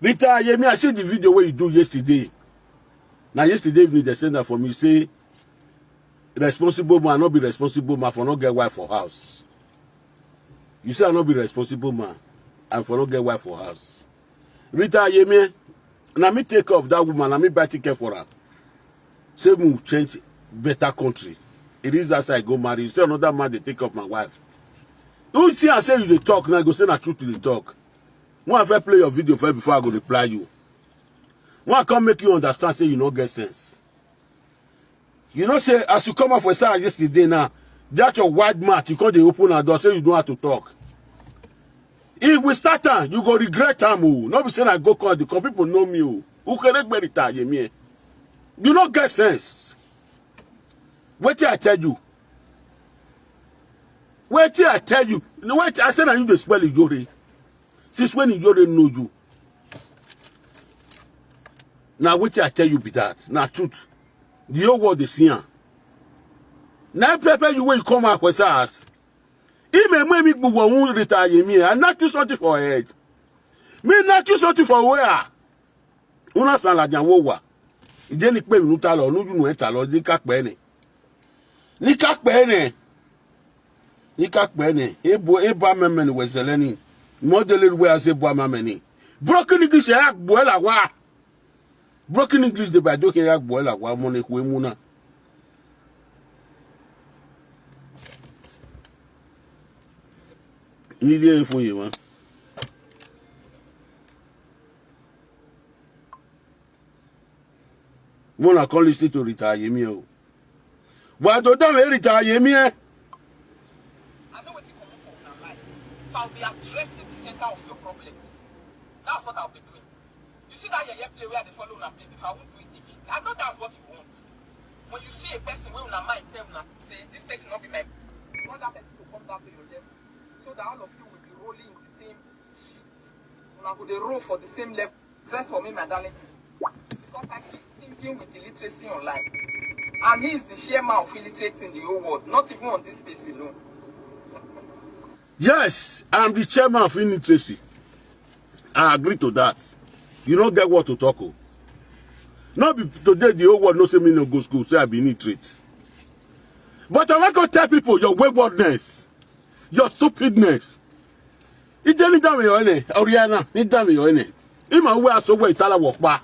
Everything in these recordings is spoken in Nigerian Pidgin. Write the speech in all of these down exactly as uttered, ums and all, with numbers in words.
Rita Ayemi, I see the video where you do yesterday. Now yesterday evening they send that for me say responsible man, not be responsible man for not get wife for house. You say I not be responsible man and for not get wife for house. Rita Ayemi, now me take off that woman, now me buy ticket for her. Say we change better country. It is as I go marry. You say another man they take up my wife. You see, I say you dey talk now. Go say na truth you dey talk. When I first play your video first before I go reply you. When I come make you understand, say you no get sense. You know, say as you come out for side yesterday now, that your wide mouth, you come dey open a door, say you don't have to talk. If we start am, you go regret am o. No be say I go call the come people know me o. Who can make better you me? You no get sense. Wait till I tell you. Wait till I tell you. No, wait, I said that you dey spell Iyore. Since when Iyore know you? Now wait till I tell you be that. Now truth. The whole world is here. Now pepper you when you come out with us. Ime mwe mi gbogbo won retire me. I knock you something for head. Me knock you something for where? Una san la jan wo wa. Ije ni pe nu ta lo, nu ju nu e ta lo, ni ka pe ni. Ni ka pe ni. Ni ka pe ni. E bo e ba me me ni we zeleni. Mo de le we ase bo ma me ni. Broken English e agbo e la wa. Broken English de ba do ke e agbo e la wa mo ni ku e mu na. Ni le fun yi wa. When I call this to retire me o. Wa do da me retire me e. I know what you come for in life. So I'll be addressing the center of your problems. That's what I'll be doing. You see that yeye play where they follow una play before, I won't do it again. I know that's what you want. When you see a person wey una mind tell una say this person no be my, you want that person to come down to your level so that all of you will be rolling in the same shit. Una go dey roll for the same level. Dress for me, my darling. Because I keep stinking with illiteracy online. And he is the chairman of illiterates in the whole world, not even on this space alone. Yes, I'm the chairman of illiteracy. I agree to that. You don't get what to talk o. Not be today the whole world no say me no go school, say I be illiterate. But I want to tell people your waywardness, your stupidness. Ije ni dami yo ene, Oriana, ni dami yo ene. Ima we aso we itala wokpa.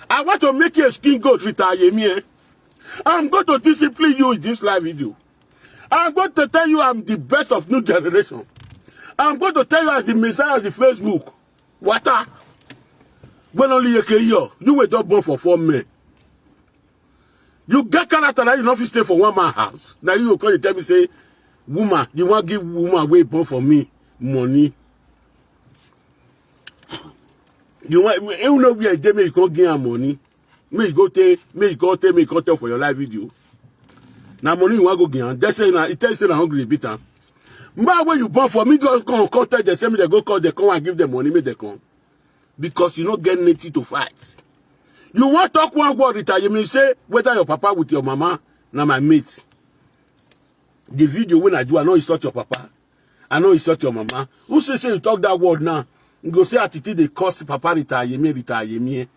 I want to make you a skin goat retire me e. I'm going to discipline you in this live video. I'm going to tell you I'm the best of new generation. I'm going to tell you as the Messiah of the Facebook. Water. When only you can hear, you were just born for four men. You get character that you not fit stay for one man house. Now you go come and tell me say, woman, you want give woman wey born for me money. You want, you know where they make you come give her money. Me you go take, me you go take, me you go take for your live video. Now money you want go give her. They say now, it tells you now hungry beat am. But when you born for me, go come, come tell them, say me they go call, they come and give them money, make they come. Because you no get nothing to fight. You want talk one word, Rita, you mean say whether your papa with your mama, na my mate. The video when I do, I know insult your papa. I know insult your mama. Who say say you talk that word now? You go say attitude they cost papa retire me, retire me.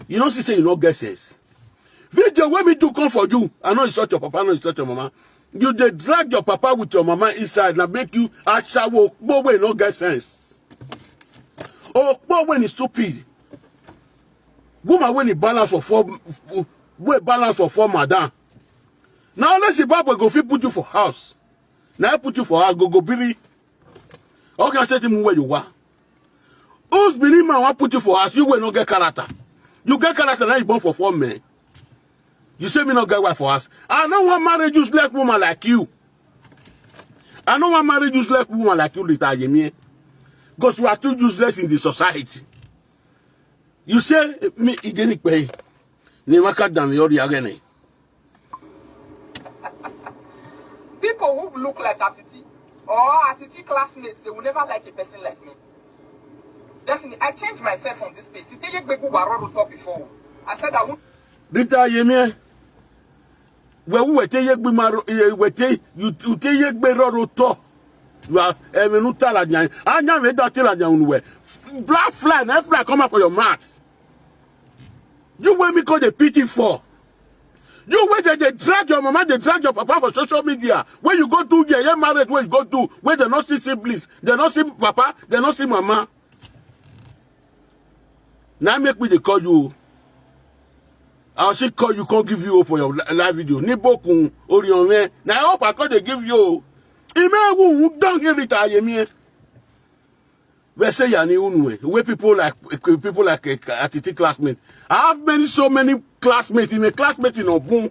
You know, she say you no get sense. Video when me do come for you, I know insult your papa, I know insult your mama. You dey drag your papa with your mama inside, na make you ashawo, but wey no get sense. Oh, but when is stupid. Woman when he balance for four, wey balance for four madam. Now let Zimbabwe go fit put you for house. Now I put you for house, go go biri. Okay, I say to me where you are. Who's been man want put you for house? You will not get character. You get character now you born for four men. You say me not get wife for us. I don't want marry useless woman like you. I don't want marry useless woman like you, Rita Yemi. Because you are too useless in the society. You say me Ijeni Kwe. Ni waka dam yori agene. People who look like Atiti or Atiti classmates, they will never like a person like me. Definitely, I changed myself from this place. Iteye Gbegu Baroro talk before. I said I won't. Rita Yemi. Where we were Teye Gbimaro, eh, we te, you, you Teye Gberoro talk. You are, eh, me no tell again. Anya me don't tell again we. Black fly, na fly come out for your mouth. You wey me call the pity for. You wey dey, dey drag your mama, dey drag your papa for social media. Wey you go do yeye marriage, wey you go do, wey dem no see siblings, dem no see papa, dem no see mama. Na make me dey call you. I still call you, come give you hope for your li-, live video. Ni bokun, ori onwe. Na hope I come dey give you. Ime wu don hear it, Ayemi. We say yani unu, eh, wey people like, people like, eh, Atiti classmate. I have many, so many classmates in a classmate in Obun.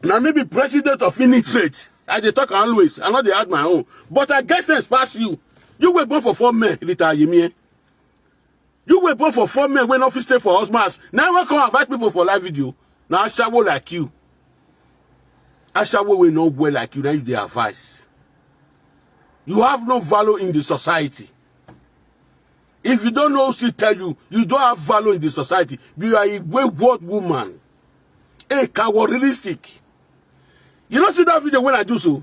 Now maybe president of Innie Trade. I dey talk always. I no dey add my own. But I get sense pass you. You were born for four men, Rita Ayemi. You were born for four men wey no fit stay for husband house. Now I come advise people for live video. Now ashawo like you. Ashawo wey no well like you, now you dey advise. You have no value in the society. If you don't know who still tell you, you don't have value in the society. You are a wayward woman. A cowardistic. You no see that video wey I do so?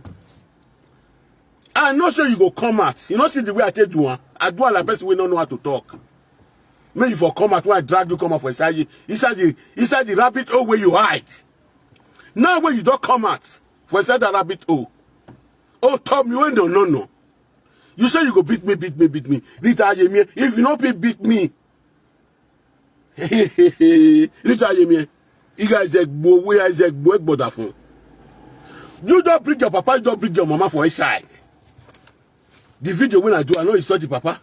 I know say you go come out. You no see the way I take do am? I do am like person wey no know how to talk. Make you for come out when I drag you come out for inside the, inside the, inside the rabbit hole where you hide. Now when you don't come out for inside that rabbit hole, oh, tell me when no, no, no. You say you go beat me, beat me, beat me. Rita Ayemi, if you no fit beat me, Rita Ayemi, you guys, eh, go where is, eh, go, eh, bother phone. You don't bring your papa, you don't bring your mama for inside. The video when I do, I know it's not the papa.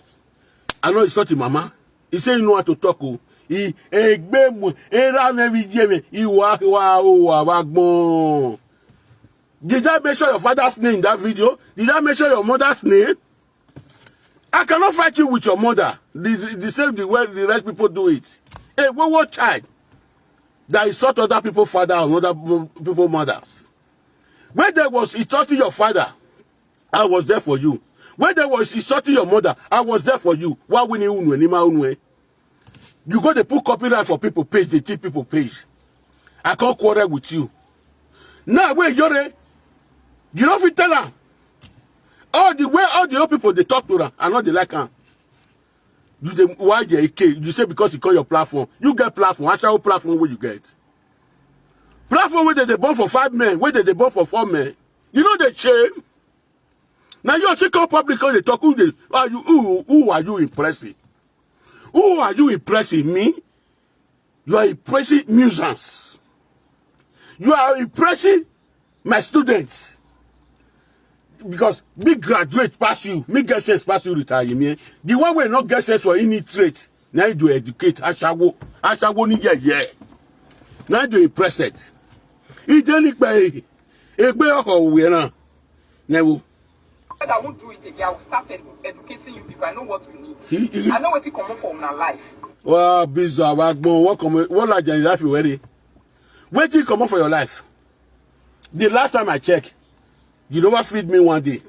I know it's not the mama. He say you know how to talk. Oh. He, eh, gbe mo, eh, ra me bi je me. He wa, wa, oh, wa, wa, gbon. Did I mention your father's name in that video? Did I mention your mother's name? I cannot fight you with your mother. The, the, the same the way the rest people do it. A wayward child that insult other people father and other mo-, people mothers. When there was insulting your father, I was there for you. When there was insulting your mother, I was there for you. Why we need unu anima unu, eh? You go dey put copyright for people page, dey thief people page. I can't quarrel with you. Now, wait, Yore, you don't fit tell am. All the way, all the old people, they talk to am. I know they like am. You dey, why they, you say because you call your platform. You get platform. Actual platform where you get. Platform where they, they born for five men, where they, they born for four men. You know they shame. Now you still come public, come dey talk. Who they, are you, who, who are you impressing? Who are you impressing? Me? You are impressing musicians. You are impressing my students. Because me graduate pass you, me get sense pass you, retire me. The one wey no get sense for any trade, now you do educate, ashawo, ashawo ni yeye. Now you do impress it. He dey nipa e, egbe oko we na. Newo. I won't do it again. I will start edu-, educating you people. I know what you need. He, he, I know what you come for in my life. Wow, Bizo, Awagbon, what come, what like your life you ready? Wait till you come up for your life. The last time I check, you never feed me one day.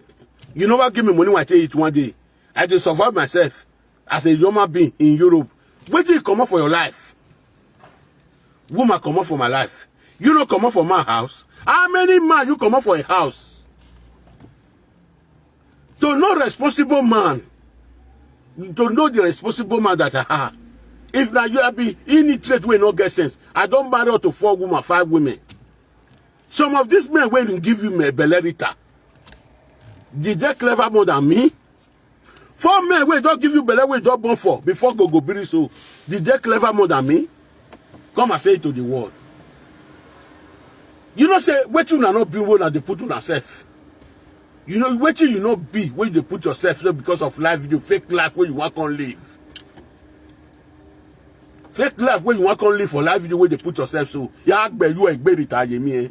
You never give me money when I take it one day. I just survive myself as a human being in Europe. Wait till you come up for your life. Woman come up for my life. You no come up for my house. How many man you come up for a house? To know responsible man, to know the responsible man that I have. If now you have been in the trade wey no get sense, I don't marry up to four women, five women. Some of these men wey give you me belerita, did they clever more than me? Four men wey don't give you belle wey don't born for before go go bury so, did they clever more than me? Come and say it to the world. You know say wetin una no be wey una dey put una self. You know wetin you no be wey you dey put yourself so because of life, you fake life wey you wan come live. Fake life wey you wan come live for life, you wey dey put yourself so. Ya gbe you egbe retire me. Eh?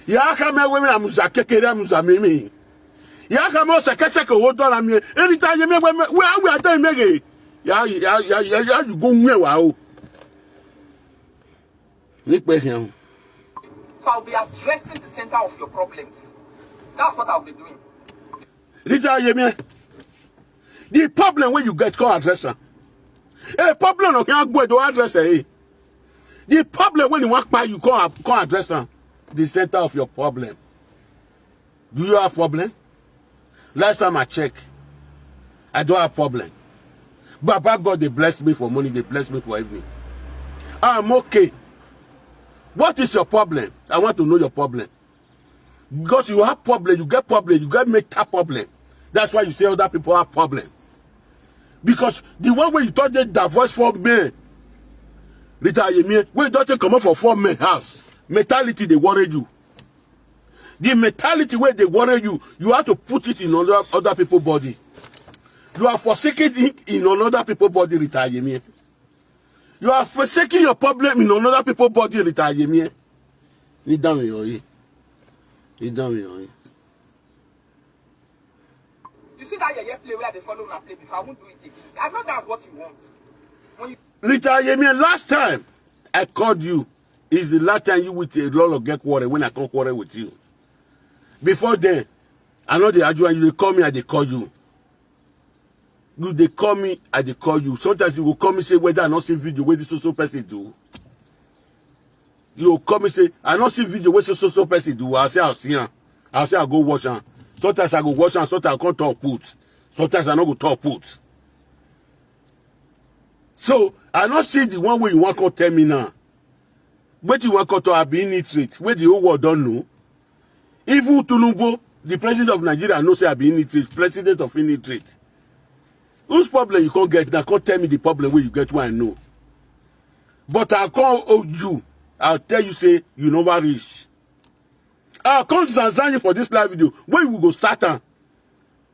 Ya ka me wey na musa kekere musa mimi. Ya ka mo seke seke wo dollar me. Anytime you me we we we are done me. Ya ya ya ya ya you go nwe wa o. Ni pe hian. So I'll be addressing the center of your problems. That's what I'll be doing. Rita Yemi, the problem when you get, come address am. A problem no can go do address it. The problem when you want buy, you come, come address am. The center of your problem. Do you have problem? Last time I check, I don't have problem. Baba God, they bless me for money, they bless me for evening. I'm okay. What is your problem? I want to know your problem. Because you have problem, you get problem, you get mental problem. That's why you say other people have problem. Because the one way you thought they divorce for men, Rita Yemi, wey don take comot for four men house, mentality dey worry you. The mentality wey dey worry you, you have to put it in other, other people body. You are forsaking it in another people body, Rita Yemi. You are forsaking your problem in another people body, Rita Yemi. Kneel down in your ear. Kneel down in your ear. You see that yeye play where they follow una play before? I won't do it again. I know that's what you want. When you Rita Yemi, last time I called you is the last time you with a lot of get quarrel when I come quarrel with you. Before then, I know the argue and you dey call me, I dey call you. You dey call me, I dey call you. Sometimes you go call me say whether I not see video where this so so person do. You go call me say I not see video where so so so person do. I say I see am. I say I go watch am. Sometimes I go watch am. Sometimes I come talk put. Sometimes I no go talk put. So I not see the one way you want come tell me now. Wetin you wan come talk? I be illiterate wey the whole world don know. Even Tinubu, the president of Nigeria, know say I be illiterate, president of illiterate. Whose problem you come get now? Come tell me the problem wey you get wey I know. But I come hold you. I'll tell you say you never reach. I'll come zanzan you for this live video. When we go start am,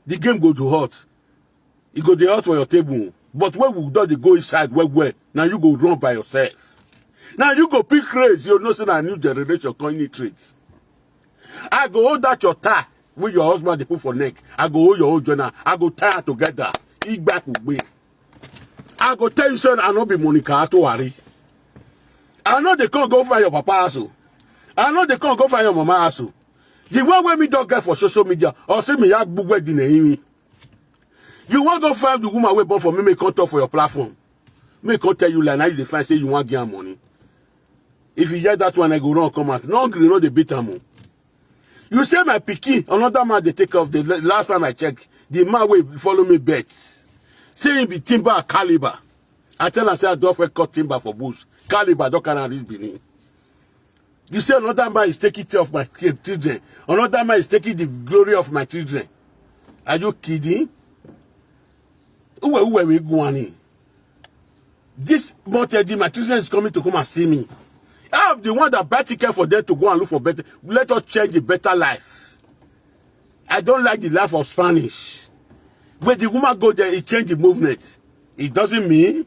the game go to hot. E go dey hot for your table. But when we don dey go inside well well, na you go run by yourself. Na you go pick race, you know say na new generation come in treat. I go hold that your tie wey your husband dey put for neck. I go hold your own join am. I go tie am together. Igbakugbe. I go tell you say I no be Monica Atuwari. I no dey come go find your papa house o. I no dey come go find your mama house o. The one wey me don get for social media, or say me ya gbugwe di na imi. You wan go find the woman wey born for me, make come talk for your platform. Make come tell you like now you dey find say you wan give am money. If you hear that one, I go run come out. No gree, no dey beat am o. You say my pikin, another man dey take off the la- last time I check, the man wey follow me bet. Say he be timber caliber. I tell am say I don first cut timber for bush. Caliber don carry am reach Benin. You say another man is taking care of my ki- children. Another man is taking the glory of my children. Are you kidding? Uwe uwe we guani. This month, eh, my children is coming to come and see me. I'm the one that buy ticket for them to go and look for better. Let us change a better life. I don't like the life of Spanish. When the woman go there, it change the movement. It doesn't mean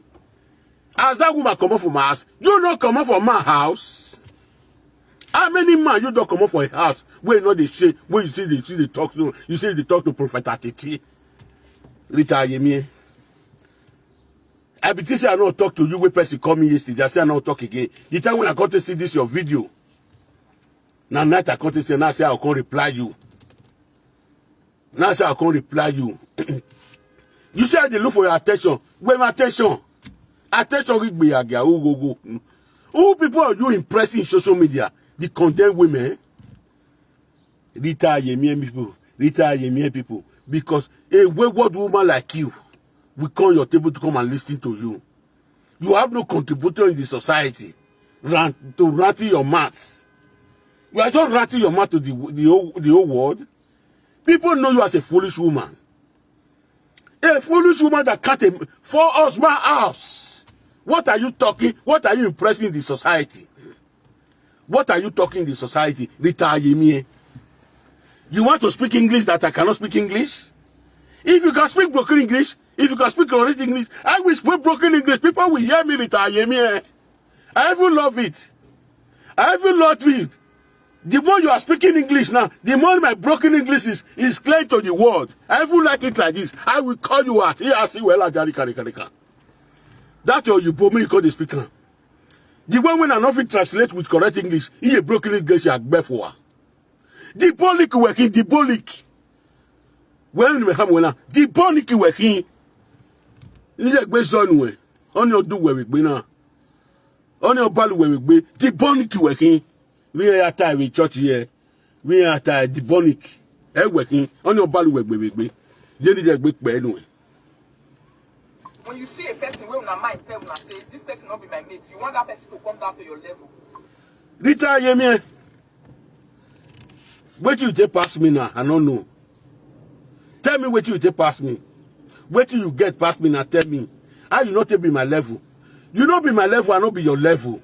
as that woman comot for my house, you no comot for my house. How many man you don comot for a house wey no dey shame, wey you see dey see dey talk to, you see dey talk to Prophet Atiti, Rita Ayemie? I be think say I no talk to you wey person call me yesterday. I say I no talk again. The time when I come to see this your video, na night I come to say, now say I come reply you. Now say I come reply you. You say I dey look for your attention. Where my attention? Attention reach me again. Who go go? Who people are you impressing in social media? The condemned women. Rita Ayemie people. Rita Ayemie people. Because a wayward woman like you will come your table to come and listen to you. You have no contributor in the society. Rant, to ranting your mouth. You are just ranting your mouth to the, the, whole, the whole world. People know you as a foolish woman. A foolish woman that can't a four husband house. What are you talking? What are you impressing the society? What are you talking in the society? Rita Ayemie. You want to speak English that I cannot speak English? If you can speak broken English, if you can speak correct English, I will speak broken English. People will hear me, Rita Ayemie. I even love it. I even love it. The more you are speaking English now, the more my broken English is, is clear to the world. I even like it like this. I will call you out. Here I see well, Ajari Karikarika. That your you me you call the speaker. The way when I not fit translate with correct English, he a broken English, I beg for her. Diabolic working, diabolic. Well, you may have one. Diabolic working. You just go somewhere. On your do where we be now. On your balu where we be. Diabolic working. We are at time in church here. We are at time demonic. Ewekin, on your balu wegbe wegbe. Yeni de gbe pe enu e. When you see a person wey una mind tell una say this person no be my mate, you want that person to come down to your level. Rita Yemi, eh? Wetin you take pass me now? I no know. Tell me wetin you take pass me. Wetin you get pass me now? Tell me. How you no take be my level? You no be my level, I no be your level.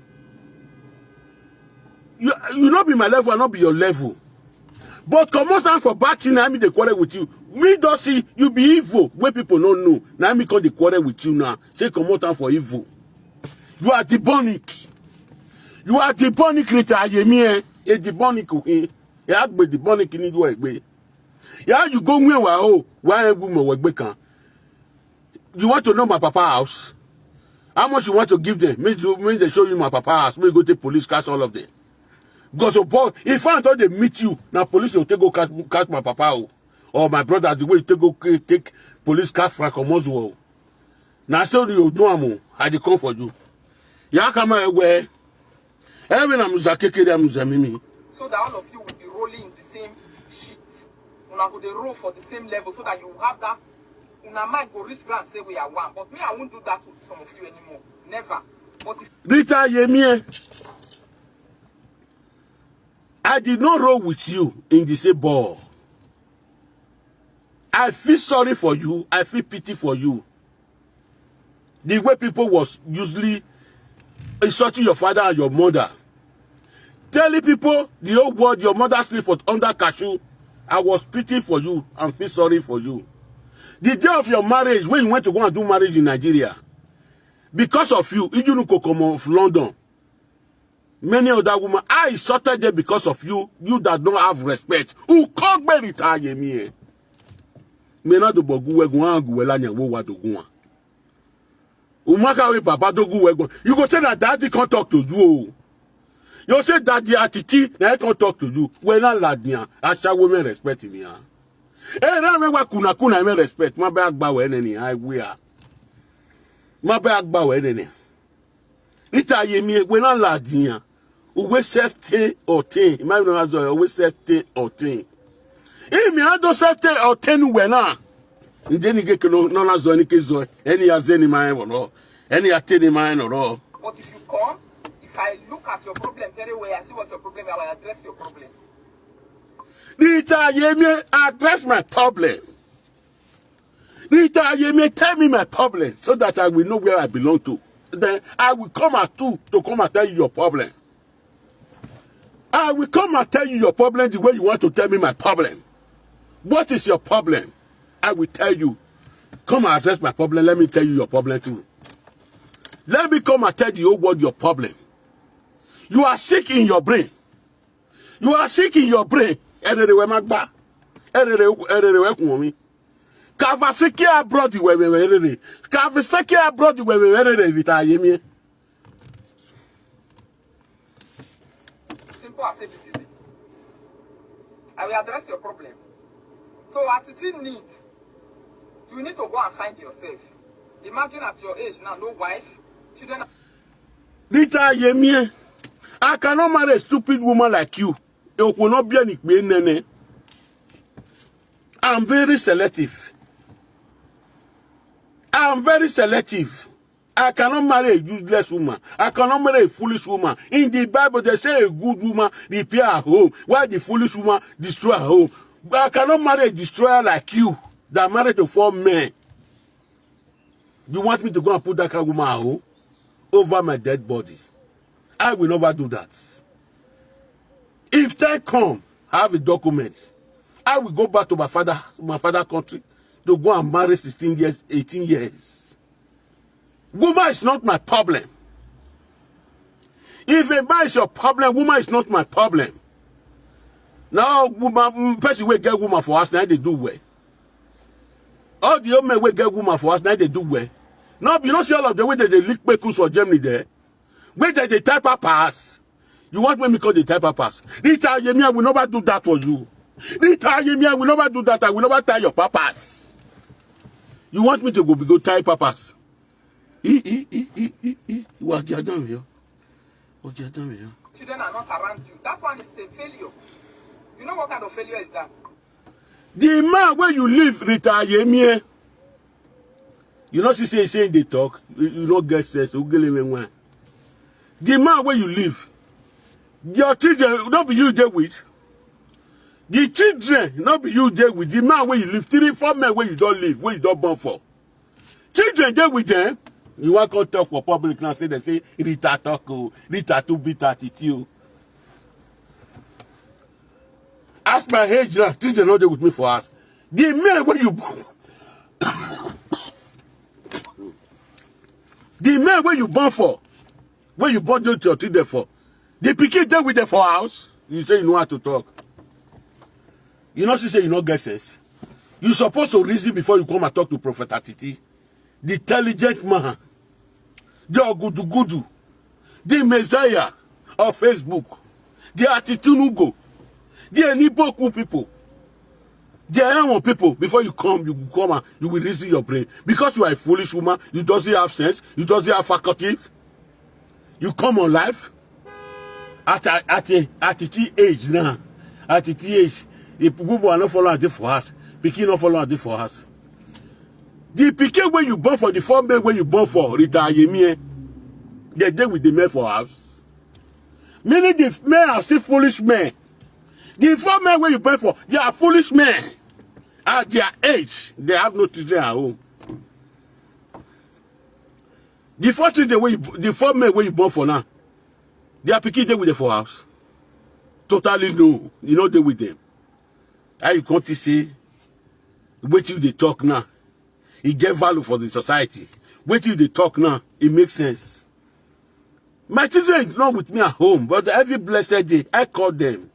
You you no be my level, I no be your level. But comot am for bad thing, na me dey quarrel with you. Me don see you be evil wey people no know. Na me come dey quarrel with you now. Say comot am for evil. You are demonic. You are demonic, Rita Ayemi, eh? A demonic, eh? Ya gbe demonic ni you egbe. Ya you go nwe wa o, wa egbu mo wegbe kan. You want to know my papa house? How much you want to give them? Make you make they show you my papa house. Make you go take police catch all of them. Because of boy, if I don't they meet you, now police will take go catch, catch my papa o. Or my brother, the way you take go ca- take police catch Frank Omozuo. Now so you know am o, I dey come for you. Ya come my way. Every na muza kekere muza mimi. So that all of you will be rolling in the same shit. Una go dey roll for the same level so that you have that. Una might go reach ground say we are one, but me I won't do that to some of you anymore. Never. But if Rita Yemie, I did not roll with you in the same ball. I feel sorry for you. I feel pity for you. The way people was usually insulting your father and your mother, telling people the whole world your mother sleep for under cashew. I was pity for you and feel sorry for you. The day of your marriage, when you went to go and do marriage in Nigeria, because of you, Ijunuko come of London, many other women, I insulted them because of you. You that don't have respect. Who called me retire me? Me na do bogu wegun angu wela nya wo wa dogun. Umaka we papa dogu wegun. You go say that daddy can't talk to you. You say daddy atiti na he can't talk to you. We na ladian. Asha women respect in here. Eh, na me wa kuna kuna me respect. Ma ba agba we ni I we are. Ma ba agba we ni. Rita Yemi, we na ladian. Uwe sefte otin. Ima no azo uwe sefte otin. Imi ado sefte otin we na. Nde ni geke no no na zo ni ke zo. Eni ya zeni ma en no. Eni ya teni ma en no. But if you come, if I look at your problem very well, I see what your problem is, I will address your problem. Rita Yemi, address my problem. Rita Yemi, tell me my problem so that I will know where I belong to. Then I will come at you to come and tell you your problem. I will come and tell you your problem the way you want to tell me my problem. What is your problem? I will tell you. Come and address my problem. Let me tell you your problem too. Let me come and tell the whole world your problem. You are sick in your brain. You are sick in your brain. Erere we magba. Erere erere we kun mi. Kavasiki abroad we we erere. Kavasiki abroad we we erere Rita Yemi. Simple as A B C D. I will address your problem. So at the need, you need to go and find yourself. Imagine at your age now, no wife, children. Rita Yemi, I cannot marry a stupid woman like you. It will not be any nene. I'm very selective. I'm very selective. I cannot marry a useless woman. I cannot marry a foolish woman. In the Bible, they say a good woman repair her home, while the foolish woman destroy her home. But I cannot marry a destroyer like you that married to four men. You want me to go and put that kind of woman at home over my dead body? I will never do that. If time come, I have a document. I will go back to my father, my father country to go and marry sixteen years, eighteen years. Woman is not my problem. If a man is your problem, woman is not my problem. Now, woman, mm, person will get woman for us, now they do well. All the old men will get woman for us, now they do well. Now, you don't see all of the way that they lick pekus for Germany there. Where they, they type up pass. You want me to call the type up pass? Rita Yemi, I will never do that for you. Rita Yemi, I will never do that. I will never tie your papas. You want me to go, go tie papas? E, e, e, e, e, e. Wagi adam yo. Wagi adam yo. Children are not around you. That one is a failure. You know what kind of failure is that? The man wey you leave, Rita Ayemie, you no see say, say he dey talk, you, you no get sense, Ogelewe nwa. The man wey you leave, your children, no be you dey with. The children, no be you dey with. The man wey you leave, three, four men wey you don leave, wey you don born for. Children dey with them. You wan come talk for public now, say they say, "Rita talk o, Rita too bitter attitude o." Ask my age now, children no dey with me for house. The men wey you born, the men wey you born for, wey you born those your children for, the pikin dey with them for house. You say you know how to talk. You no see say you no get sense. You suppose to reason before you come and talk to Prophet Atiti, the intelligent man, the ogudugudu, the Messiah of Facebook, the Atitinugo, the Eniboku people, the Ewon people. Before you come, you come and you will reason your brain. Because you are a foolish woman, you doesn't have sense, you doesn't have faculty. You come on life at a, at a, at a T age now. At a T age, if woman no follow her dey for house, pikin no follow her dey for house. The pikin wey you born for, the four men wey you born for, Rita Ayemie, they dey with the men for house. Meaning the men are still foolish men. The four men wey you born for, they are foolish men. At their age, they have no children at home. The four children wey you, the four men wey you born for now, their pikin dey with them for house. Totally no, you no dey with them. How you come to say wetin you dey talk now? E get value for the society. Wetin you dey talk now, e make sense. My children is not with me at home, but every blessed day I call them.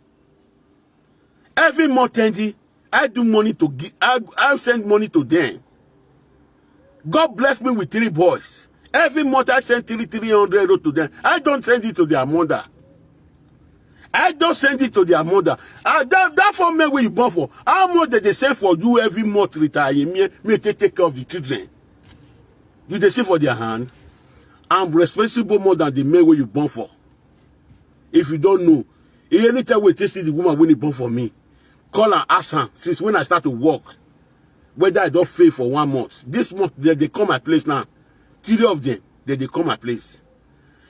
Every month ending, I do money to give. I, I send money to them. God bless me with three boys. Every month I send three, three hundred euro to them. I don't send it to their mother. I don't send it to their mother. Ah, that, that four men wey you born for, how much did they send for you every month, Rita Ayemie, may take, take care of the children? You dey see for their hand? I'm responsible more than the men wey you born for. If you don't know, anytime wey you see the woman wey you born for me, call and ask her since when I start to work, whether I don fail for one month. This month, they, they come my place now. Three of them, they, they come my place.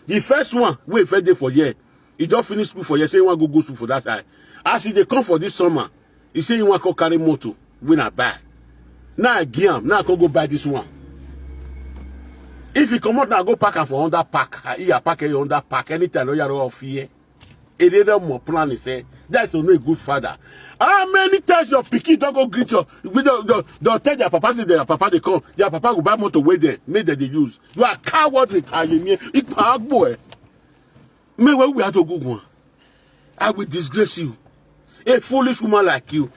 The first one, wey first dey for here, he don finish school for here, say he wan go, go school for that side. As he dey come for this summer, he say he wan come carry motor wey I buy. Now I give am, now I come go buy this one. If he comot now, go park am for under park. Ah, he park am under park. Anytime no yaro off here. E dey don more plan, he say, that's no a good father. How many times your pikin don go greet your, we don, don, don tell their papa say their papa dey come. Their papa go buy motor wey dem, make dem dey use. You are cowardly, Ayemie. Ipa agbo, eh. Me wey we have to go one. I will disgrace you. A foolish woman like you.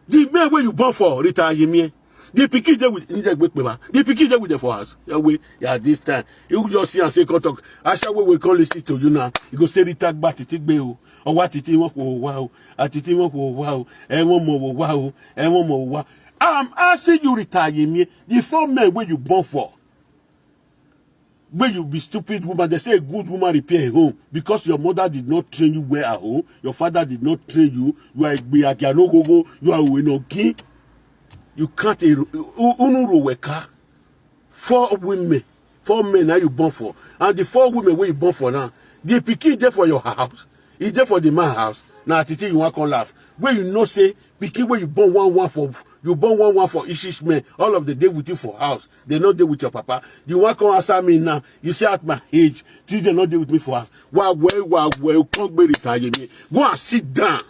The men wey you born for, Rita Ayemie, the pikin dey with, the pikin dey with them for house. Yeah, we, yeah, this time you just see and say, come talk. Ashawo wey come listen to you now, you go say, "Rita gba titi gbe o, ọwọ́ Atiti wọn kò wá o, Atiti wọn kò wá o, ẹ wọn mọ̀ wò wá o, ẹ wọn mọ̀ wò wá." I'm asking you, Rita Ayemie, the four men wey you born for, wey you be stupid woman, they say a good woman repair a home. Because your mother did not train you well at home, your father did not train you, you are a gbeyagia no gogo, you are a wenogi. You can't, eh, u-, unu ro weka. Four women, four men now you born for. And the four women wey you born for now, the pikin dey for your house, e dey for the man house. Now, Atiti, you wan come laugh. Wey you know say pikin wey you born one, one for, you born one, one for each, each men. All of them dey with you for house. They no dey with your papa. You wan come answer me now. You say at my age, children no dey with me for house. Wa well, wa well, come gbe Rita Ayemie. Go and sit down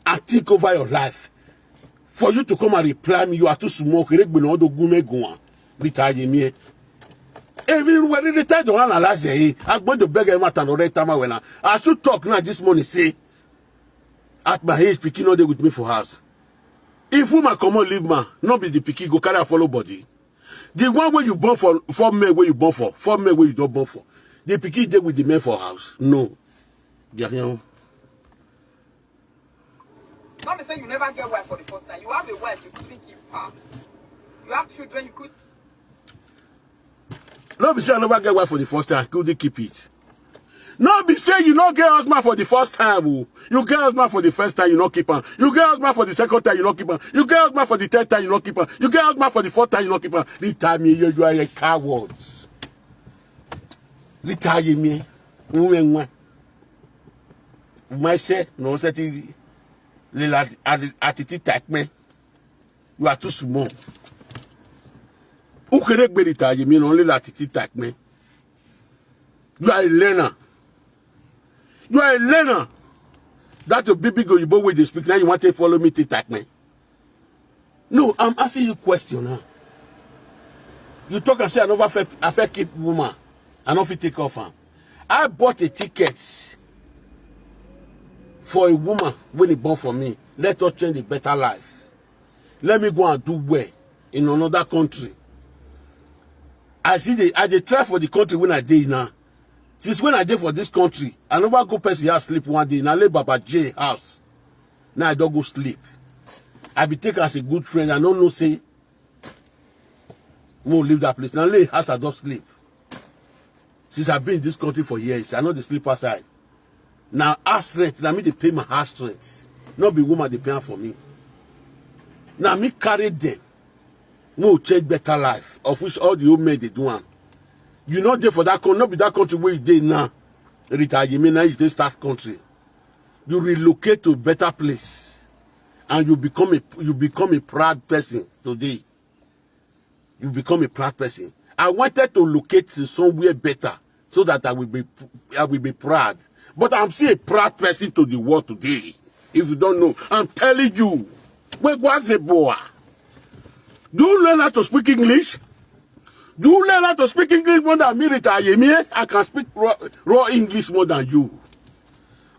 and think over your life. For you to come and reply me, you are too small. Kere gbe na odo gume guan. Rita Ayemie. Even when the time to analyze, eh, I'm going to beg everyone to no rent time when I, as you talk now this morning, say, at my age, pikin no dey with me for house. If woman comot leave man, no be the pikin go carry am follow body. The one wey you born for, four men wey you born for, four men wey you don born for, the pikin dey with the men for house. No. Yeah, yeah. Don't be say you never get wife for the first time. You have a wife, you couldn't keep her. You have children, you could. No be say I never get wife for the first time, I couldn't keep it. No be say you no get husband for the first time o. You get husband for the first time, you no keep am. You get husband for the second time, you no keep am. You get husband for the third time, you no keep am. You get husband for the fourth time, you no keep am. Rita Yemi, you, you are a coward. Rita Yemi, nwe nwa. Umai se no se ti le la ati ti type me. You are too small. Ukere gbe Rita Yemi no le la ati ti type me. You are a learner. You are a learner. That your big big oyibo wey dey speak, now you want to follow me to attack me. No, I'm asking you question now. You talk and say I never fit, I fit keep woman. I no fit take off am. I bought a ticket for a woman when he born for me. Let us change a better life. Let me go and do well in another country. I see the I dey try for the country when I dey now. Since when I dey for this country, I never go person house sleep one day. Na lay Baba J house. Now I don go sleep. I be take as a good friend. I no know say mo leave that place. Na lay house I don sleep. Since I been in this country for years, I no dey sleep outside. Na house rent, na me dey pay my house rent. No be woman dey pay am for me. Na me carry them. Mo change better life, of which all the old men dey do am. You no dey for that country, no be that country wey you dey now. Rita Yemi, now you dey start country. You relocate to better place, and you become a you become a proud person today. You become a proud person. I wanted to locate to somewhere better so that I will be I will be proud. But I'm still a proud person to the world today. If you don't know, I'm telling you. Wegwazeboa. Do you learn how to speak English? Do you learn how to speak English more than me, Rita Yemi? I can speak raw, raw English more than you.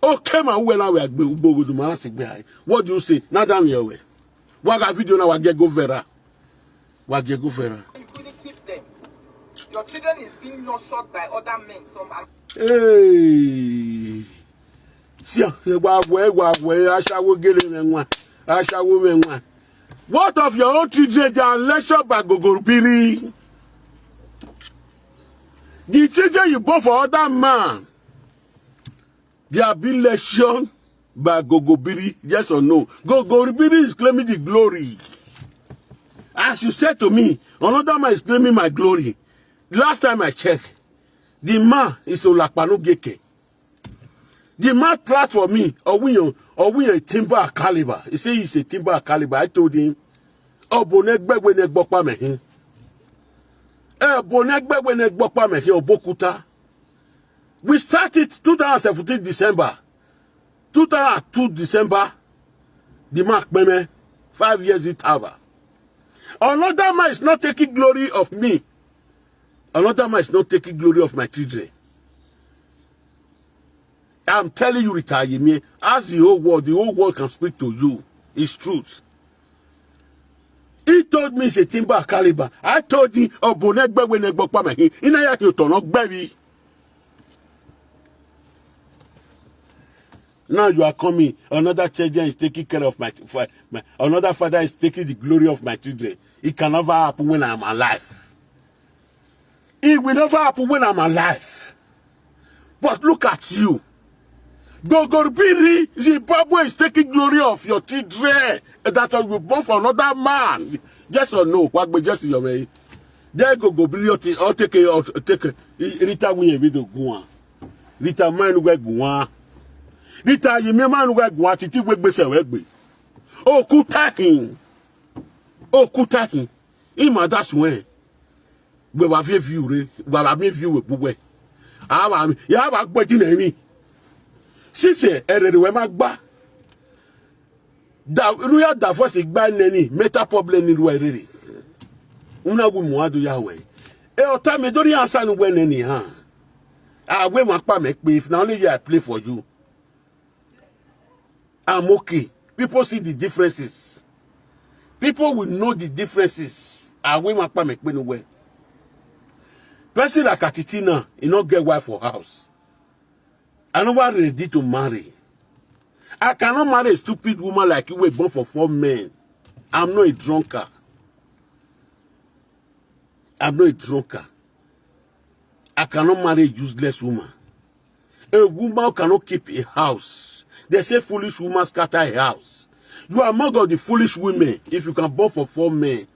Okay, my well, I will be. What do you say? Now, down here, way. Waga video now, I get go vera. Wa get go vera. You couldn't keep them. Your children is being nurtured by other men. Some are Hey. See, ah, wa we, wa we, ashawo gele menwa. Ashawo menwa. What of your own children? They are lectured by Gogorubiri. The children you born for other man, they are being lectured by Gogobiri, yes or no? Gogobiri is claiming the glory. As you said to me, another man is claiming my glory. Last time I checked, the man is Olapanu Geke. The man tried for me, Owiyan, Owiyan Timber Caliber. He said he's a Timber Caliber. I told him, Obonegbe we ne gbokpa mehin. Obonegbe we ne gbokpa mehin, Obokuta. We started two thousand seventeen December. two thousand two December, the man kpeme, five years it over. Another man is not taking glory of me. Another man is not taking glory of my children. I'm telling you, Rita Yemi, as the whole world, the whole world can speak to you. It's truth. He told me it's a Timber Caliber. I told him, Obonegbe we ne gbokpa mehin. Ina ya ki otono gbevi. Now you are coming. Another children is taking care of my, for my another father is taking the glory of my children. It can never happen when I'm alive. It will never happen when I'm alive. But look at you. Gogorubiri, Zimbabwe is taking glory of your children that you born for another man. Yes or no? What be yes your way? There Gogorubiri, or take or take Rita Winye video go on. Rita man we go on. Rita Yemi man we go on. Titi we gbese we gbe. Okutakin. Okutakin. Ima that's when. Gbe wa vie view re, gbe wa mi view we gbogbo. Awa mi, ya wa gbe di na mi. Sise erere we ma gba. Da nu ya da voice gba neni, meta problem ni ru erere. Una wu mu adu ya we. E o ta me dori ansa nu we neni ha. A we ma pa me pe if na only you I play for you. I'm okay. People see the differences. People will know the differences. Awe ma pa me pe no we. Person like Atitina, he not get wife for house. I never ready to marry. I cannot marry a stupid woman like you were born for four men. I'm not a drunkard. I'm not a drunkard. I cannot marry a useless woman. A woman cannot keep a house. They say foolish woman scatter a house. You are among of the foolish women. If you can born for four men,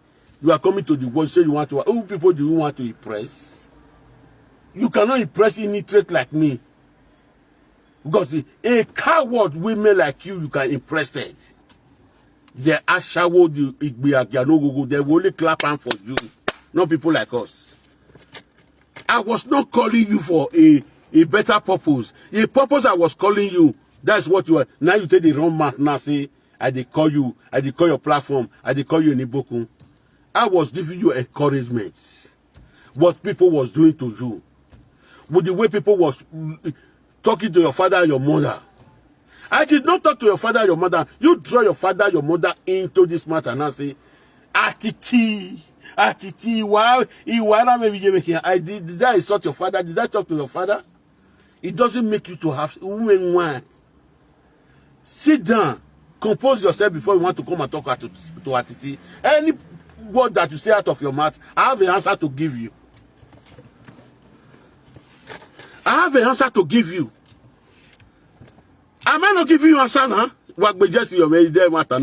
you are coming to the world, say you want to. Who people do you want to impress? You cannot impress an illiterate like me. Because a coward women like you, you can impress them. The ashawo, the igbe agianogogo, they will only clap hand for you. Not people like us. I was not calling you for a, a better purpose. A purpose I was calling you. That's what you are. Now you take the wrong mouth now. Say, I dey call you, I dey call your platform, I dey call you Nibokun. I was giving you encouragement. What people was doing to you. With the way people was, mm, talking to your father and your mother. I did not talk to your father and your mother. You draw your father and your mother into this matter now. Say, Atiti, Atiti, why? Why not maybe you make it? I did, did I insult your father? Did I talk to your father? It doesn't make you to have women wine. Sit down, compose yourself before you want to come and talk to, to Atiti. Any word that you say out of your mouth, I have an answer to give you. I have an answer to give you. Am I not giving you answer now? Wagbe just your man there matter.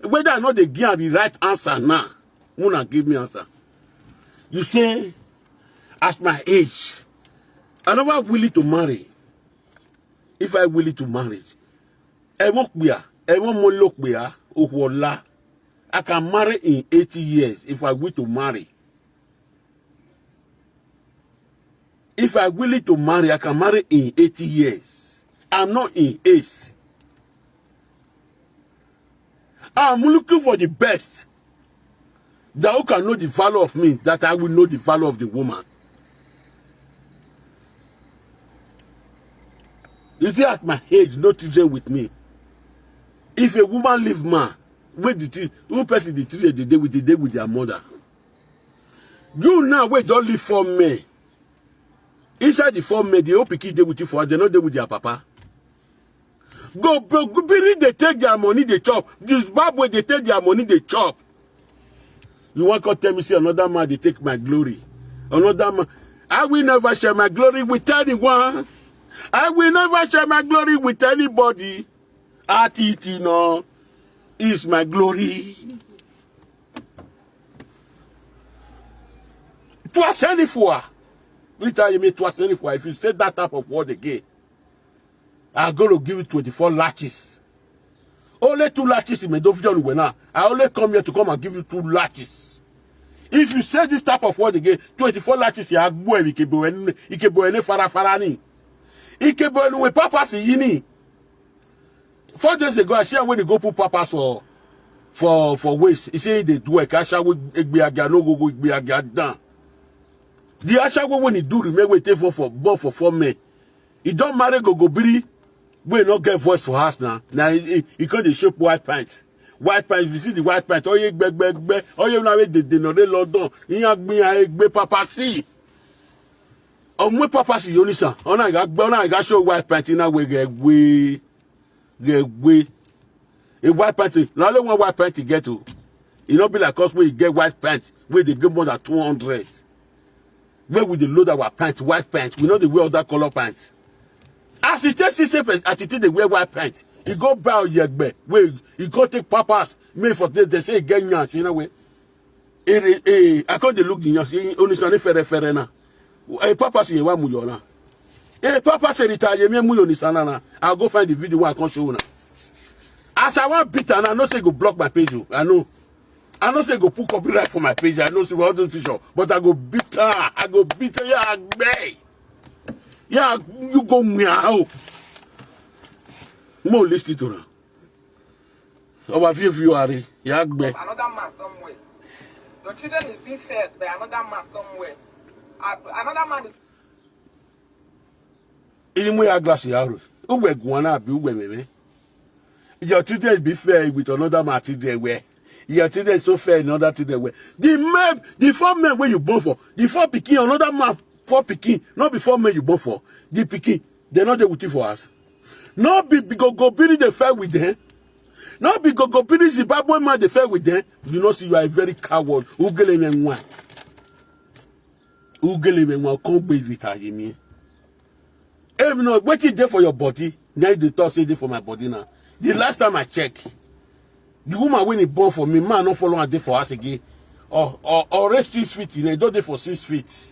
Whether I know they give the right answer now, wanna give me answer. You say, as my age, I never willing to marry. If I willing to marry, I won't be a, I won't more look be a, Ohuola. I can marry in eighty years if I will to marry. If I willing to marry, I can marry in eighty years. I'm not in haste. I'm looking for the best. That who can know the value of me, that I will know the value of the woman. You see, at my age, no children with me. If a woman leave man, where the thing, who person the children they dey with, they dey with their mother. You now, wait, don't leave for me. Inside the four men, the old pikin dey with you for, they no dey with their papa. Go, go, go, bury, they take their money, they chop. Zimbabwe, they take their money, they chop. You want to tell me, say another man, they take my glory. Another man. I will never share my glory with anyone. I will never share my glory with anybody. Atiti no is my glory. Twice any for. Rita, you mean twice any for. If you say that type of word again, I'm going to give you twenty-four lashes. Only two lashes in Medovion now. I only come here to come and give you two lashes. If you say this type of word again, twenty-four lashes, you are going to be any fara fara ni. Ikebo anyway, papa si yini. Four days ago, I see when they go put papas for, for, for waste. He say they do a cash out with Igbiaga, no go, go Igbiaga down. The Ashawo when he do remain wait for, for, born for four men. He don't marry go go biri. We no get voice for us now. Now he, he, he can't shape white pants. White pants, if you see the white pants, oh, you beg, beg, beg. Oh, you know, they, they know they London. He have me, I beg, papa, see. Omwe papa si yonisa. Ona ga gbe, ona ga show white pants in a way, get way, get way. A white pants, not only one white pants get to. It not be like us we get white pants, we they give more than two hundred. Where we dey load our pants, white pants, we know the wear other color pants. As it takes six pants, as it take dey wear white pants, he go buy Oyegbe, wait, he go take papas, me for this, they say he get nyash, you know, way. Eh, eh, eh, I can't look in your, only sunny fere fere na. Eh, papa say, "Wa mu yo na." Eh, papa say, "Rita, ye me mu yo ni sana na." I'll go find the video where I can show you now. As I want beat, and I know say go block my page, oh. I know. I know say go put copyright for my page. I know say all those picture, but I go beat her. I go beat her. Yeah, I beg. Yeah, you go meow. Mo listen to her. Our view, view are. Yeah, I beg. Another man somewhere. Your children is being fed by another man somewhere. A-, another man is Imu ya glass ya ru. Ugwe guana abi ugwe meme. Your children be fair with another man children where. Your children so fair in another children where. The men, the four men where you born for, the four pikin, another man four pikin, not before men you born for. The pikin, they not there with you for us. No be, be go go biri the fair with them. No be go go biri Zimbabwe man the fair with them. You know, see, you are a very coward. Ugele me nwa. Ugele me nwa. Come be with me. You know, wetin dey for your body, na you dey talk say dey for my body now. The last time I check, the woman wey e born for me, man no follow am dey for house again. Or, or, or reach six feet, you know, e don dey for six feet.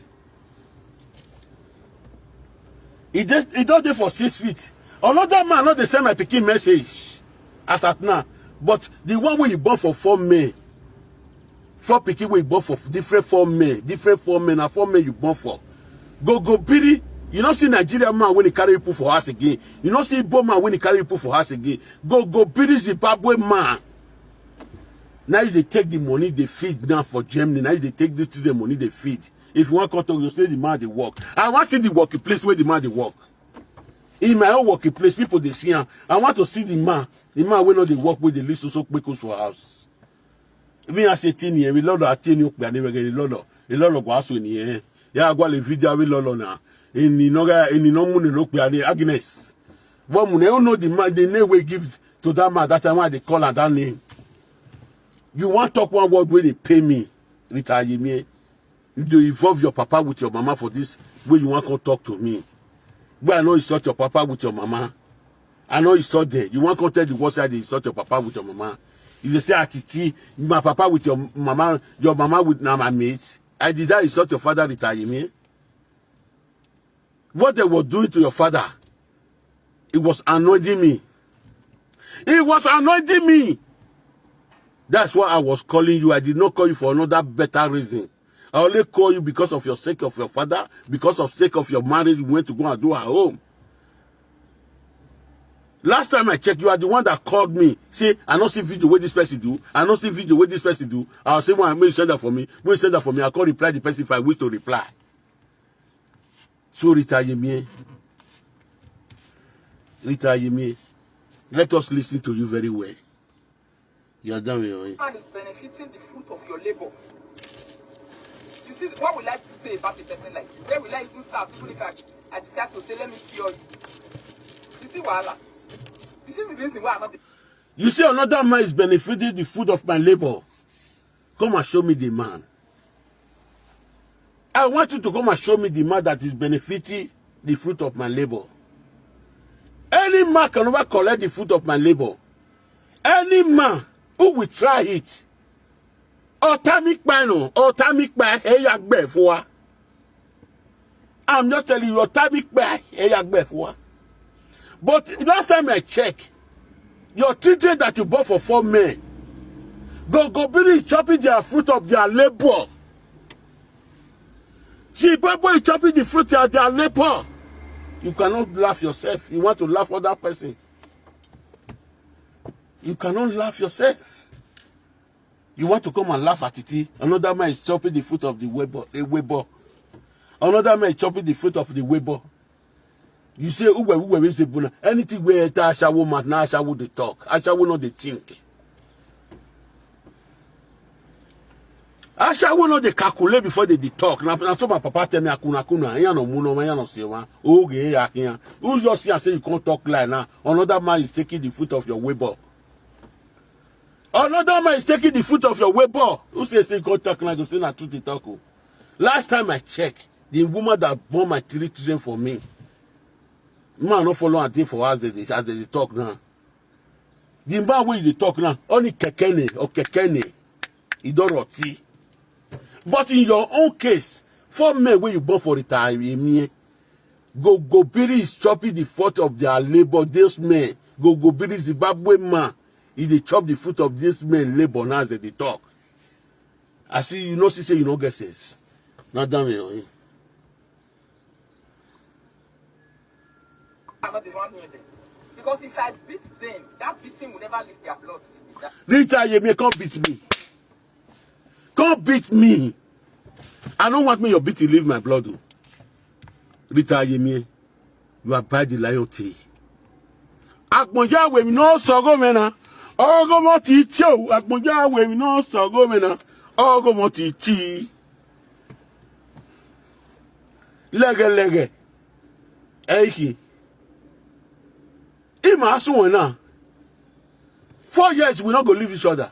E dey, e don dey for six feet. Another man no dey send my pikin message as at now. But the one wey e born for four men, four pikin wey e born for different four men, different four men, na four men you born for. Go go biri, you no see Nigeria man wey e carry you put for house again. You no see Igbo man wey e carry you put for house again. Go go biri Zimbabwe man. Now you dey take the money dey feed now for Germany. Now you dey take the children money dey feed. If you wan come talk, you say the man dey work. I wan see the working place wey the man dey work. In my own working place, people dey see am. I want to see the man, the man wey no dey work, wey dey live so so kpekos for house. Bí a ṣe tí nìyẹn, rí lọ́dọ̀ àti ẹni òpè àníwẹ̀gẹ̀ rí lọ́dọ̀, rí lọ́dọ̀ kò aṣọ ènìyàn. Yà á gbọ́ lè fi jáwé lọ́lọ́ náà. Ènì náà, ènì náà múni ló pè á ní Agnes. But múni, you know the man, the name wey give to that man that time when I dey call am that name. You wan talk one word wey dey pain me, Rita Yemie. You dey involve your papa with your mama for this way you wan come talk to me. Wey I no insult your papa with your mama. I no insult them. You wan come tell the world say I dey insult your papa with your mama. You dey say, "Atiti, my papa with your mama, your mama with na my mate." I did I insult your father, Rita Yemie? What they were doing to your father, it was annoying me. It was annoying me. That's why I was calling you. I did not call you for another better reason. I only call you because of your sake of your father, because of sake of your marriage, you went to go and do her home. Last time I checked, you are the one that called me. Say, "I don't see video wey this person do. I don't see video wey this person do." I'll say, "Why make you send that for me? When you send that for me, I can't reply the person if I wish to reply." So Rita Yemie, Rita Yemie, let us listen to you very well. You are done with your Man is benefiting the fruit of your labor. You see, what will I say about a person like this? Where will I even start? Even if I, I decide to say, "Let me cure you." You see, wahala. You see the reason why I'm not. You see, another man is benefiting the fruit of my labor. Come and show me the man. I want you to come and show me the man that is benefiting the fruit of my labor. Any man can never collect the fruit of my labor. Any man who will try it, ọ̀tá mi pa ẹnu, ọ̀tá mi pa ẹ̀yà gbẹ̀ fún wa. I'm just telling you, ọ̀tá mi pa ẹ̀yà gbẹ̀ fún wa. But last time I check, your children that you bought for four men, go go be chopping their fruit of their labor. Zimbabwe is chopping the fruit of their labor. You cannot laugh yourself. You want to laugh other person. You cannot laugh yourself. You want to come and laugh at it. Another man is chopping the fruit of the labor. The labor. Another man is chopping the fruit of the labor. You say, "Uwe, uwe, we say, buna." Anything where ta ashawo mat, na ashawo dey talk. Ashawo no dey think. Ashawo no dey calculate before they dey talk. Na, na so my papa tell me, "Akuna, akuna, ya no muno, ya no sewa. Oge, ya kiya." Who just here say you can't talk like now? Another man is taking the fruit of your labor. Another man is taking the fruit of your labor. Who say, say you can't talk like you say na truth dey talk o. Last time I check, the woman that born my three children for me, man no follow and dey for house, they dey, as they dey talk now. The man wey you dey talk now, only kekene or kekene, e don roti. But in your own case, four men wey you born for Rita Yemie, go go biri is chopping the fruit of their labor. This men, go go biri Zimbabwe man, e dey chop the fruit of this men labor now as they dey talk. I see you no see say you no get sense. Not damn you. I'm not the one doing them. Because if I beat them, that beating will never leave their blood. That Rita Yemie, come beat me. Come beat me. I don't want me your beating leave my blood o. Rita Yemie, you are by the lion tail. Akponja we mi no sogo mena. Ogo mo ti ti o. Akponja we mi no sogo mena. Ogo mo ti ti. Lege lege. Eiki. Ima asu wena. Four years we no go leave each other.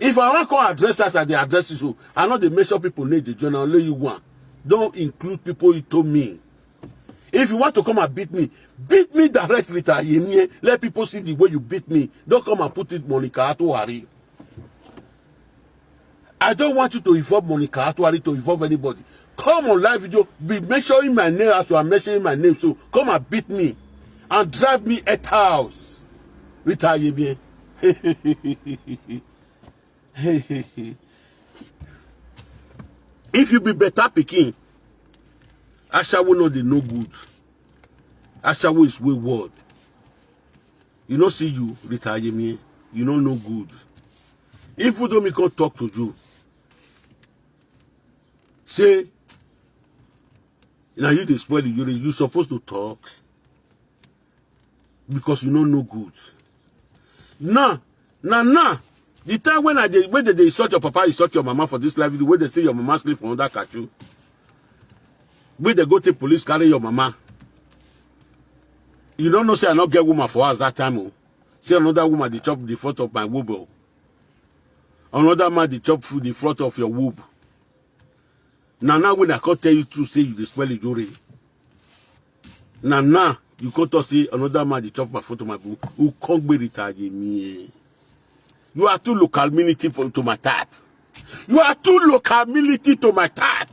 If I wan come address as I dey address you so, I no dey mention people name dey join, na only you one. Don include people you told me. If you want to come and beat me, beat me direct, Rita Yemie. Let people see the way you beat me. Don't come and put it Monica Atuari. I don't want you to involve Monica Atuari, to involve anybody. Come on live video, be mentioning my name as you are mentioning my name. So come and beat me and drive me at house. Rita Yemie. If you be better pikin, Ashawo no dey no good. Ashawo is wayward. You no see you, Rita Yemie. You no no good. Even though me come talk to you, say, now you dey spoil it. You, you supposed to talk because you no no good. Now, now, now, the time when I dey, when they, they insult your papa, insult your mama for this life, the way they say your mama sleep for under cashew, when they go to police, carry your mama. You don't know say I not get woman for us that time. Oh. Say another woman dey chop the front of my womb. Oh. Another man dey chop food the front of your womb. Now, now when I come tell you to say you dey spoil Ijore. Now, now you come talk say another man dey chop my front of my womb. Who come be Rita Yemie? You are too locality for, to my type. You are too locality to my type.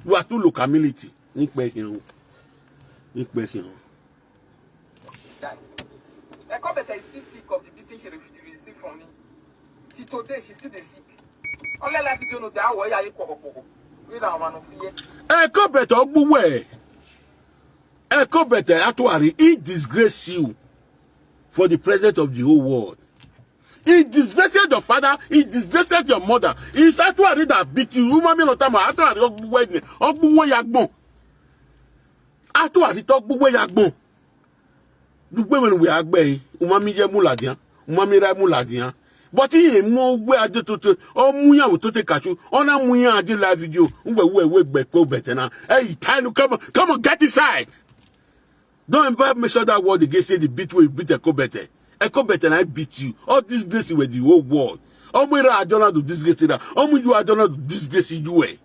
You are too locality. Nípẹ́ kí n. Nípẹ́ kí n. Ekobete is still sick of the beating she re- received from me. Till today, she still dey sick. Only life video no dey how we are equal. We na one of here. Ekobete Ogbuwe. Ekobete Atuari, he disgrace you for the presence of the whole world. He disgraced your father. He disgraced your mother. He is Atuari that beat you. Umami Lotama, Atuari Ogbuwe, Ogbuwe Yagbon. Atuari to Ogbuwe Yagbon. Dugbe when we agbe, Umami Yemuladian, Umami Ramuladian. But he mo we ade to to, Omuya to take kachu, Ona Muya ade live video, Uwe, Uwe, Uwe, Beko Betena. Hey, Tailu, come on, come on, get inside. Don't ever make sure that word again say the beat will beat Ekobete. Ekobete and I beat you. All this grace with the whole world. Omu ira adona do disgrace that. Omu you adona do disgrace you eh.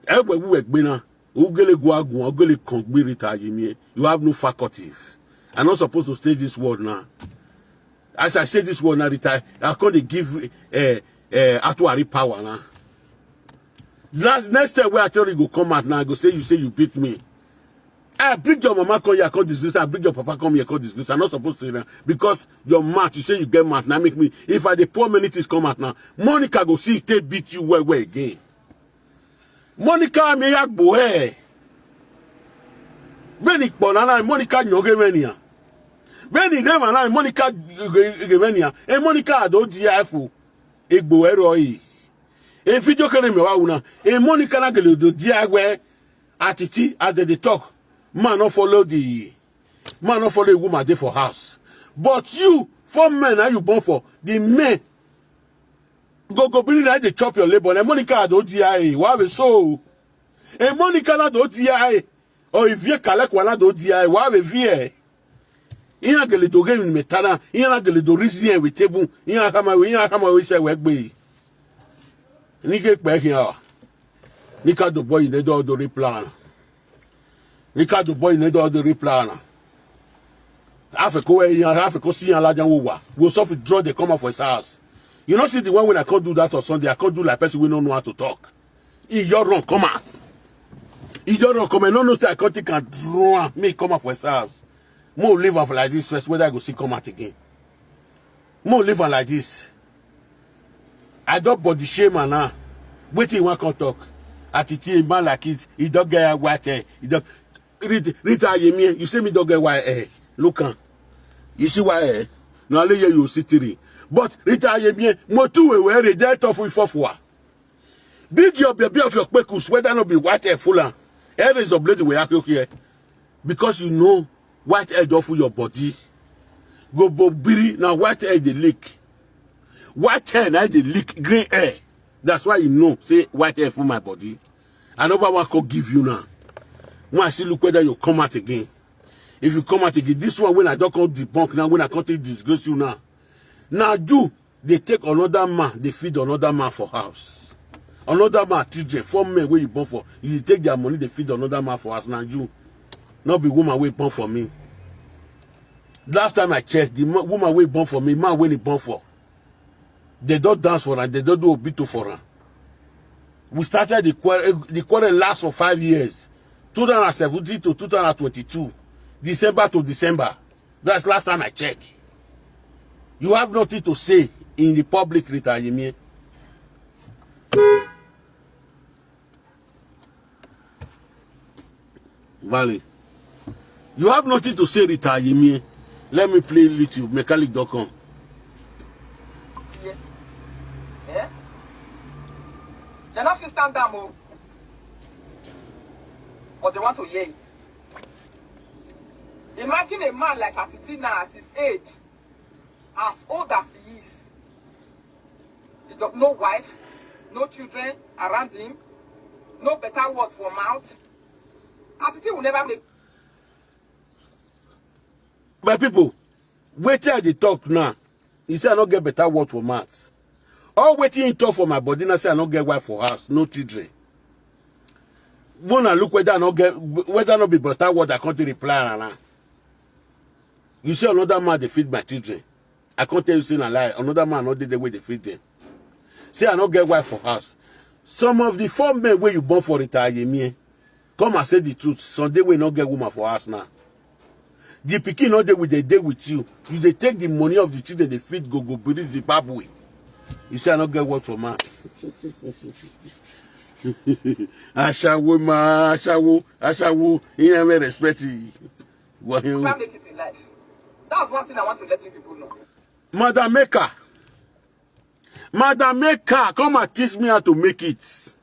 Ewe we gbena. Ugele guagu, ugele kongbi Rita Yemie. You have no faculty. I'm not supposed to say this word now. As I say this word now, Rita, I can't give uh, uh, Atuari power now. Last next time where I tell you go come out now, I go say you say you beat me. I bring your mama come here, come disgrace. I bring your papa come here, come disgrace. I'm not supposed to, you know, because your mouth, you say you get mouth. Now make me, if I the poor many things come out now, Monica go see take beat you well, well again. Monica me ya gbo eh. Beni kpona na Monica nyoge menia. Beni rema na Monica ge menia. E Monica do di afu. Egbo ero yi. E video kere me wa una. E Monica na gele do di agwe. Atiti as they dey talk. Man no follow the man no follow a woman dey for house. But you, four men now you born for the men. Go go bring that dey chop your labor. And Monica do di aye. Wa be so. E Monica na do di aye. O ivie kale kwa na do di aye. Wa be vie. Iya gele do game metana. Iya na gele do reason with table. Iya kama we iya kama we se we gbe. Ni ke pe here. Nika do boy ne do do replan. Nika do boy ne do do replan. Afeko we yan afeko si yan lajan wo wa. We so fi draw the come out for his house. You know see the one when I can't do that on Sunday, I can't do like person we no know how to talk. He your run come out. He your run come out. No no say I can't take and draw me come out for his house. Mo leave am for like this first whether I go see come out again. Mo leave am like this. I don body shame am now. Wetin you wan come talk? Atiti a man like it, he don get white hair. He don Rita, Rita Yemie, you say me don get white hair. Look am. You see white hair? Na only here you see three. But Rita Yemie, mo tu we we re dey tough we for for. Big your baby of your kpekus whether no be white hair full am. Hair is a blade we are here. Because you know white hair don full your body. Go bobiri na white hair dey leak. White hair na dey leak green hair. That's why you know say white hair full my body. I never wan come give you now. When I see look whether you come out again. If you come out again, this one when I don come debunk now, when I come take disgrace you now. Now you dey take another man, dey feed another man for house. Another man children, four men wey you born for, you take their money, they feed another man for house. Now you, not be woman wey born for me. Last time I checked, the mo- woman wey born for me, man wey he born for, they don't dance for her, they don't do obito for her. We started the quarrel, the quarrel last for five years, two thousand seventeen to two thousand twenty-two, December to December. That's last time I checked. You have nothing to say in the public, Rita Yemie. Valley. You have nothing to say, Rita Yemie. Let me play little mechanic dot com. Yeah. Yeah. They not fit stand down, oh. But they want to hear it. Imagine a man like Atiti now at his age, as old as he is. He got no wife, no children around him, no better word for mouth. Atiti will never make My people, wetin I dey talk now, he say I no get better word for mouth. All wetin he talk for my body now say I no get wife for house, no children. Una look whether I no get, whether no be better word I come take reply am now. You say another man dey feed my children. I come tell you say na lie. Another man no dey there wey dey feed them. Say I no get wife for house. Some of the four men wey you born for Rita Yemie, come and say the truth. Some dey wey no get woman for house now. The pikin no dey with, they dey with you. You dey take the money of the children they feed go go build Zimbabwe. You say I no get word for mouth. Ashawo ma, ashawo, ashawo. He never respect you. What you never make it in life. That's one thing I want to let you people know. Madam Maker, Madam Maker, come and teach me how to make it.